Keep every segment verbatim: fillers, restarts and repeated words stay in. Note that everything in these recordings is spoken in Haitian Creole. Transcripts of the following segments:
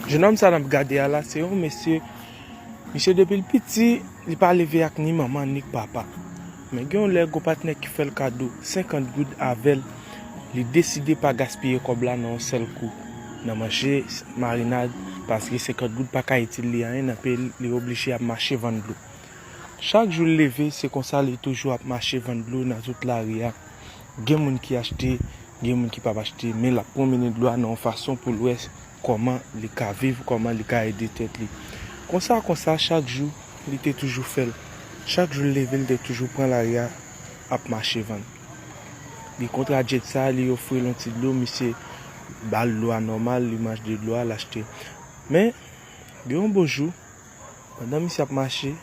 Jennonm sa n ap gade a la, se yon mesye, misye depi l piti, li pa leve ak ni manman ni papa. Men gen yon lè, gon patnè ki fè l kado senkant goud avè l, li deside pa gaspiye kòb la nan yon sèl kou, nan manje, marinad, paske senkant goud pa ka itil li anyen nan peyi l, li oblije ap mache vann dlo. Chak jou l leve, se konsa li toujou ap mache vann dlo nan tout lari a. Gen moun ki achte, gen moun ki p ap achte, men l ap pwonmennen dlo a nan yon fason pou l wè kòman li ka viv, kòman li ka ede tèt li. Konsa, konsa, chak jou, li te toujou fè l. Chak jou l leve, li te toujou pran lari a, ap mache vann. Li kontra djèt sa, li ofri l yon ti dlo, misye ba l dlo a nòmal, li manje dlo a, l achte. Men, gen yon bon jou, pandan misye ap mache,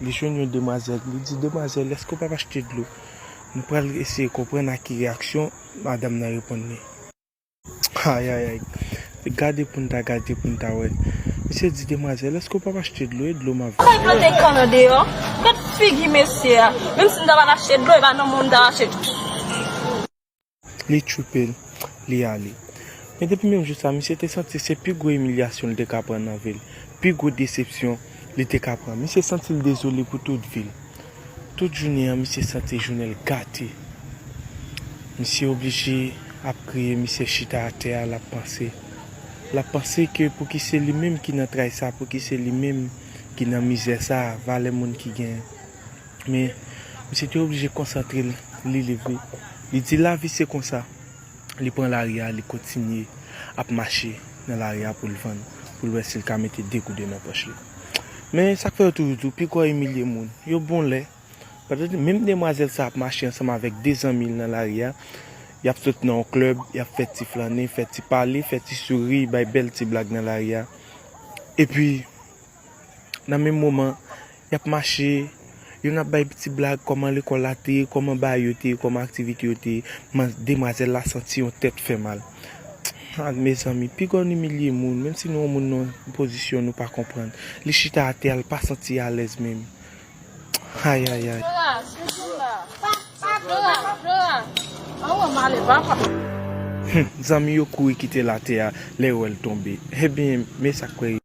li jwenn yon demwazèl. Li di, "Demwazèl, èske w p ap achte dlo?" Nou pral eseye konprann ak ki reyaksyon madanm nan reponn li. Ayayay. Gade pou n ta gade, pou n ta wè. Misye di, "Demwazèl, èske w p ap achte dlo? E dlo m ap vann." Kay plante kann an deyò. Gad figi mesye a. Menm si m ta pral achte dlo, e pa nan men w m ta achte. Li tchwipe l, li ale. Men depi menm jou sa, misye te santi se pi gwo imilyasyon li te ka pran nan vi l, pi gwo desepsyon li te ka pran. Misye santi l dezole pou tout vi l. Tout jounen an, misye santi jounen l gate. Misye oblije ap kriye, misye chita atè a, l ap panse. L ap panse ke pouki se li menm ki nan tray sa, pouki se li menm ki nan mizè sa, valè moun ki genyen. Men, misye te oblije konsantre l, li leve. Li di lavi se konsa. Li pran lari a, li kontinye ap mache nan lari a pou l vann, pou l wè si l ka mete de gouden nan pòch li. Men sa k fè yo toujou di w, pi gwo imilye moun. Yo bon lè. Pandan menm demwazèl sa ap mache ansanm avèk de zanmi l nan lari a, y ap sot nan yon klèb, y ap fè ti flannen, fè ti pale, fè ti souri, bay bèl ti blag nan lari a. Epi, nan menm moman, y ap mache, youn ap bay ti blag, kòman lekòl la te ye, kòman bagay yo te ye, kòman aktivite yo te ye. Man, demwazèl la santi yon tèt fè mal. Ah, mezanmi, piga w imilye moun, menm si nou wè moun nan yon pozisyon nou pa konprann. Li chita atè a, li pa santi alèz menm. Ayayay. Flora, sou la. Flora, Flora. An wè m ale, papa. Hum, zanmi yo kouri kite l atè a, lè yo wè l tonbe. Ebyen, men sa k kwè